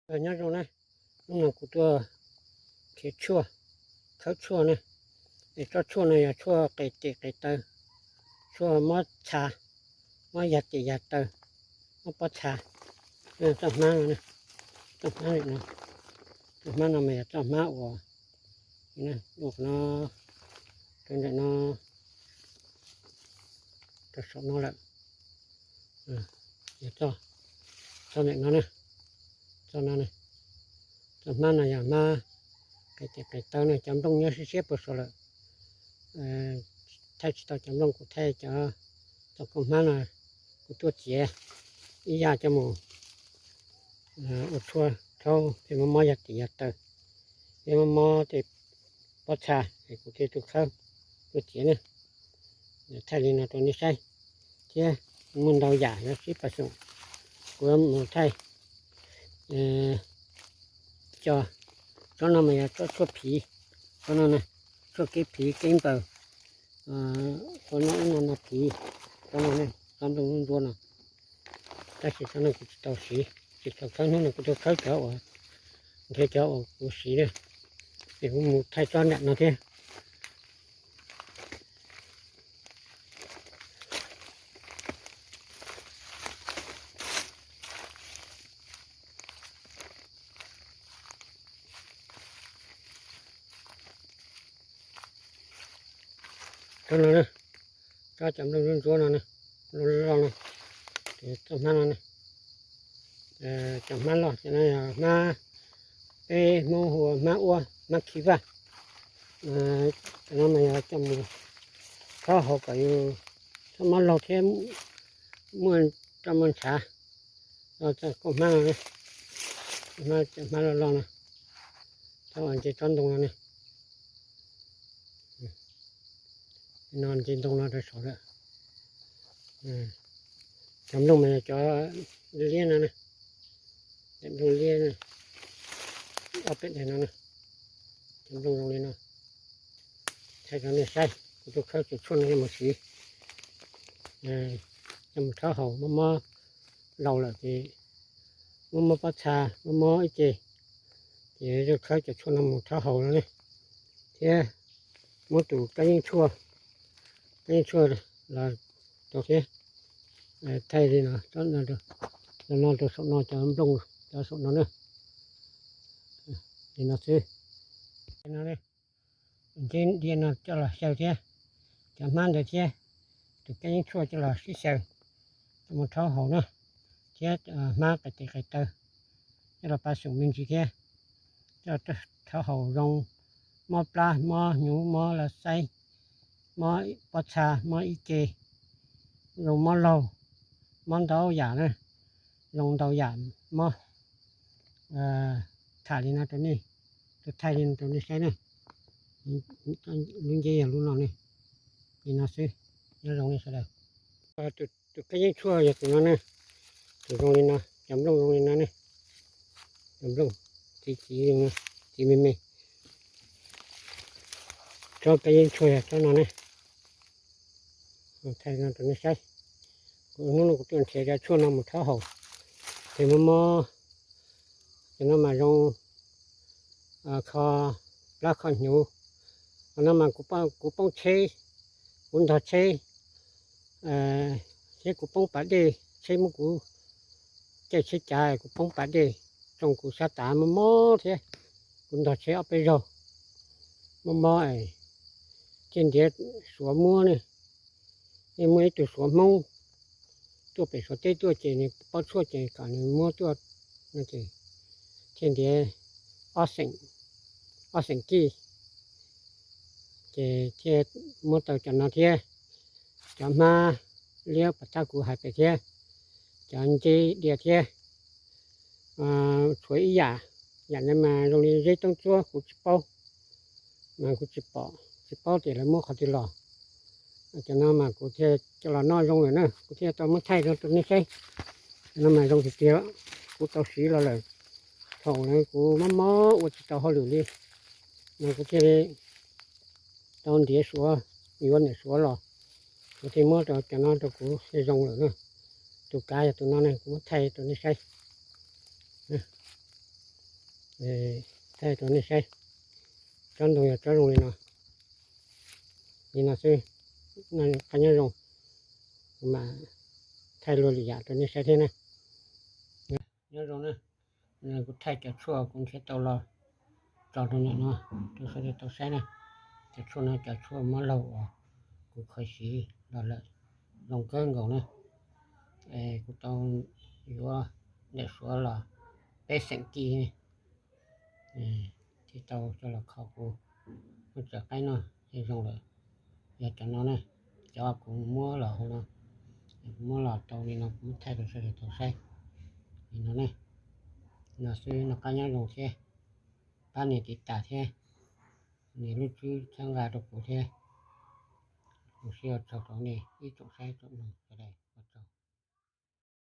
Nyob zoo na, hnub no kuv tuaj khiav tshuaj, khawb tshuaj na. Es tsob tshuaj no yog tshuaj qe tes qe taw, tshuaj mob txha, mob yag tes yag taw, mob pob txha. Txoj hmab no, txoj hmab no, txoj hmab no mas yog txoj hmab uas no, rau ntawm no, rau saum no lawm. Yog txoj, txoj ntawm no, txoj no, txoj hmab no yog hmab qe tes qe taw ne, cov nplooj nyob siab siab puag saud lawm. Thaij tsis tau cov nplooj, kuv thaij cov, txoj koj hmab no kuv tuaj txiav ib yam coj mus ua tshuaj rhaub pheej mob mob yag tes yag taw, pheej mob mob tej pob txha es kuv thiaj tuaj khawb, tuaj txiav ne. Thaij li no rau nej saib thiab, muaj ntau yam yuav sib pab xyoos, kuv mus thaij. Cov, tsob no mas yog tsob tshuaj phiv, tsob no ne, tshuaj kev phiv kev npaws, tsob no ib no no phiv, tsob no ne, tsob nplooj ntsuab no. Tab sis tsob no kuv tsis tau siv, tsis tau khawb, hnub no kuv tuaj khawb cov uas, nrhiav cov uas kuv siv na, es kuv mus thaij tsob nram no thiab. Tsob no, tsob cov nplooj ntsuab ntsuab no, loj loj no, txoj hmab no, cov hmab loj cov no yog hmab, peb Hmoob hu ua hmab uab, hmab khi vaj. Cov no mas yog coj mus rhaub haus kom yus txhob mob laug thiab muaj roj muaj ntshav. Txoj koj hmab no, hmab loj loj no, txhob ua nce tsob ntoo no ne. No nce ntoo no rau saud lawm. Cov nplooj mas yog cov liab no, cov nplooj liab, ob peb daim no, cov nplooj zoo li no. Thaij rau nej saib, kuv tuaj khawb cov tshuaj no coj mus siv, coj mus rhaub haus, mob mob laug lawm ces, mob mob pob txha, mob mob ib ce, ces tuaj khawb cov tshuaj no mus rhaub haus no ne, thiab muab tus kab yeeb tshuaj, kab yeeb tshuaj los rau thiab. Thaij li no, no rau saum no cov nplooj, cov saum no na. Li no xwb. Nce dhia no coj los xyaw thiab, cov hmab ntawd thiab, tus kab yeeb tshuaj coj los sib xyaw, coj mus rhaub haus na, thiab hmab qe tes qe taw coj los pab xum me ntsis thiab, coj rhaub haus zoo, mob plab, mob hnyuv, mob los xaib, mob pob txha, mob ib ce, zoo mob laug, mob ntau yam na, zoo ntau yam mob. Tham li no rau nej, tuaj thaij li no rau nej saib na. Lub nceb yog lub no ne, li no xwb, nyob zoo nej sawv daws. Tus kab yeeb tshuaj yog tus no ne, tus zoo li no, cov nplooj zoo li no ne, cov nplooj txiv txiv, txiv me me. Tsob kab yeeb tshuaj yog tsob no ne. Thaij no rau nej saib, kuv hnub no kuv tuaj nrhiav cov tshuaj no mus rhaub haus, ces mob mob, cov no mas zoo kho plab kho hnyuv. Qhov no mas kuv poob tsheb, kuv ntog tsheb, thiab kuv poob pas dej, tsheb muab kuv caij tsheb cav kuv poob pas dej, tsoo kuv sab tav mob mob thiab. Kuv ntog tsheb ob peb zaug, mob mob, thiaj ntiav Suav muab ne. Nej muaj ib tug Suav Hmoob tuaj pem Suav teb tuaj ces nws paub tshuaj ces kom nws muab tuaj no ces thiaj ntiav ob xeem, ob xeem kij, ces thiaj muab tau cov no thiab, cov hmab liab pam tab kuv hais pem thiab, cov nceb dhia thiab. Tshuav ib yam, yam no mas zoo li zeb toob txuab kuv tsis paub, mas kuv tsis pom, tsis paub tias lawv muab qhov twg los. Cov no mas kuv thiaj coj los noj zoo lawm na, kuv thiaj tau muab thaij rau nej saib. Cov no mas zoo tiag tiag, kuv tau siv los lawm. Thaum ntawd kuv mob mob ua tsis tau hauj lwm li, no kuv thiaj li tau ntiav Suav, yuav niam Suav los, Suav thiaj muab rau cov no rau kuv thiaj zoo lawm na. Tus kav yog tus no ne, kuv muab thaij rau nej saib. Thaij rau nej saib, tsob ntoo yog tsob zoo li no, li no xwb. Qab nyob zoo, kuv mam thaij luag lwm yam rau nej saib thiab na. Nyob zoo na, kuv thaij cov tshuaj kuv nrhiav tau los tso rau ntawm no rau sawv daws tau saib na. Cov tshuaj no cov tshuaj mob laug uas kuv khaws siv los lawm, zoo kawg nkaus na. Kuv tau yuav ntawm Suav los peb xeem kij, thiaj tau coj los kho kuv muab tso qaib noj thiaj zoo lawm. Yog cov no na, cov kuv muab los hauv no, kuv muab los tau li no kuv muab thaij rau sawv daws tau saib li no ne. No xwb, noj qab nyob zoo thiab, pab nias tiv tas thiab, nias lub tswb txhawb nqa rau kuv thiab. Ua siab ua tsaug rau nej ib tsoom saib tsoom mloog sawv daws.